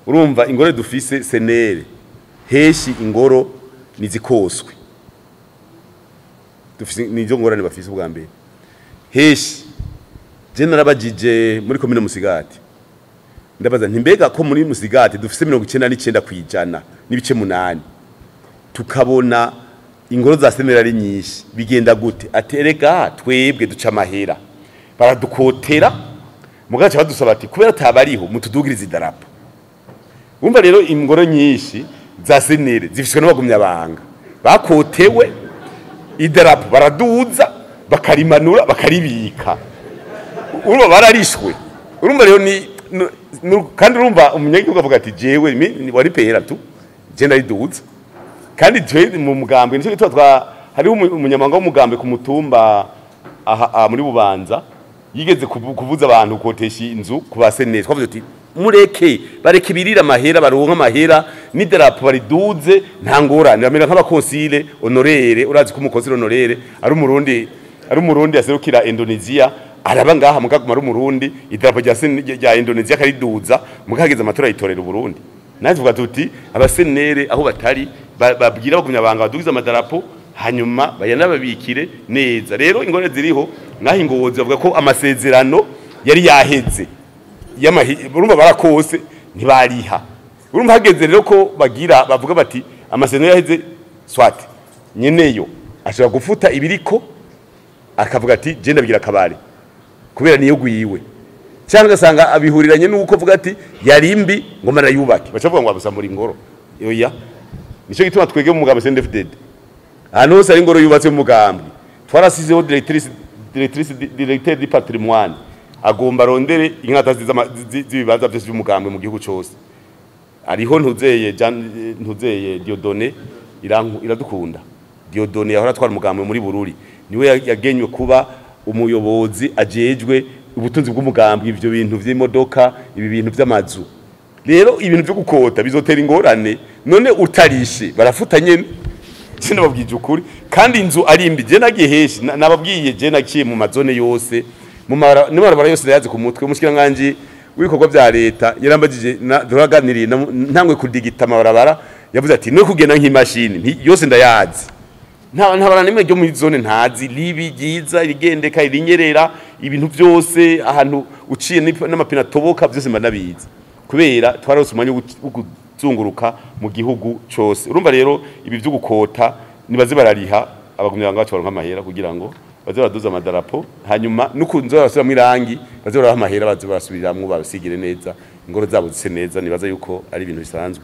Urumva ingoro dufise CNL heshi, ingoro nizikoswe dufise, nizo ngorane bafise ubwa mbere heshi. Je narabajije muri komine Musigati, ndabaza nti: "Mbega ko muri Musigati dufise 99.8%, tukabona ingoro za CNL ari nyinshi, bigenda gute?" Ati: "Erega twebwe duca amahera, baradukotera, mugaca badusaba ati kubera atabariho mutudugirize idarapo." Umva rero, ingoro nyinshi za CNL zifiswe n'abagumyabanga bakotewe, idarapo baraduza, bakarimanura, bakaribika. Urumva bararishwe. Urumva rero ni kandi urumva umunyagihugu avuga ati: "Jewe wari pera tu, je ndariduza." Kandi je mu mugambwe nicyo gituma twa hariho umunyamabanga w'umugambwe ku mutumba aha muri Bubanza yigeze kubuza abantu gukotesha inzu ku ba CNL. Twavuze tuti: "Mureke, bareke ibirira amahera, baronka amahera n'idarapo bariduze, nta ngorane." Bamera nk'aba consul honoraire. Urazi ko umu consul honoraire ari Umurundi, ari Umurundi aserukira Indonesia, araba ngaha mugaguma ari Umurundi, idarapo rya Indonesia akariduza, mugahageze amatora yitorera Uburundi. Natwe tuvuga tuti aba CNL aho batari babwira bagumya banga badugize amadarapo, hanyuma bayanababikire neza. Rero ingorane ziriho naho Ingozi bavuga ko amasezerano yari yaheze, urumva barakose ntibariha. Urumva hageze rero ko bagira bavuga bati amasezerano yaheze, soit nyeneyo ashobora gufuta ibiriko akavuga ati: "Je ndabigira akabare kubera niyo gwiwe", cyangwa ugasanga abihuriranye n'uko avuga ati yari mbi ngo marayubake, baca bavuga ngo abusamura ingoro. Oya, nico gituma twege mu mugambwe CNDD-FDD, ahantu hose hari ingoro yubatse mu mugambwe, twarasizeho directrice, directeur du patrimoine, agomba arondere inkata z'ibibanza byose by'umugambwe mu gihugu cose. Ariho ntuzeye ntuzeye Dieudonné Iradukunda Dieudonné yahora atwara umugambwe muri Bururi, niwe yagenywe kuba umuyobozi ajejwe ubutunzi bw'umugambwe, ivyo bintu vy'imodoka, ibi bintu vy'amazu. Rero ibintu vyo gukota bizotera ingorane. None utarishe barafuta nyene. Sinababwije ukuri, kandi inzu ari mbi. Je nagiye heshi, nababwiye, je nagiye mu ma zone yose, mu n'amabarabara yose ndayazi ku mutwe. Umushikiranganji w'ibikorwa vya leta yarambajije, turaganiriye, ntangwe kudigita amabarabara, yavuze ati: "No kugenda nk'imashini yose ndayazi, nta bara nimwe ryo muri zone ntazi, ribi, ryiza, irigendeka, irinyerera, ibintu byose, ahantu uciye n'amapine atoboka, byose mba ndabizi kubera twarose umwanya wo kuzunguruka mu gihugu cose." Urumva rero ibi vyo gukota, nibaze barariha, abagumyabanga bacu baronka amahera kugira ngo baze baraduza amadarapo, hanyuma nukunze barasubiramwo irangi, baze baraha amahera, baze barasubiramwo, basigire neza, ingoro zabo zise neza. Nibaza yuko ari ibintu bisanzwe.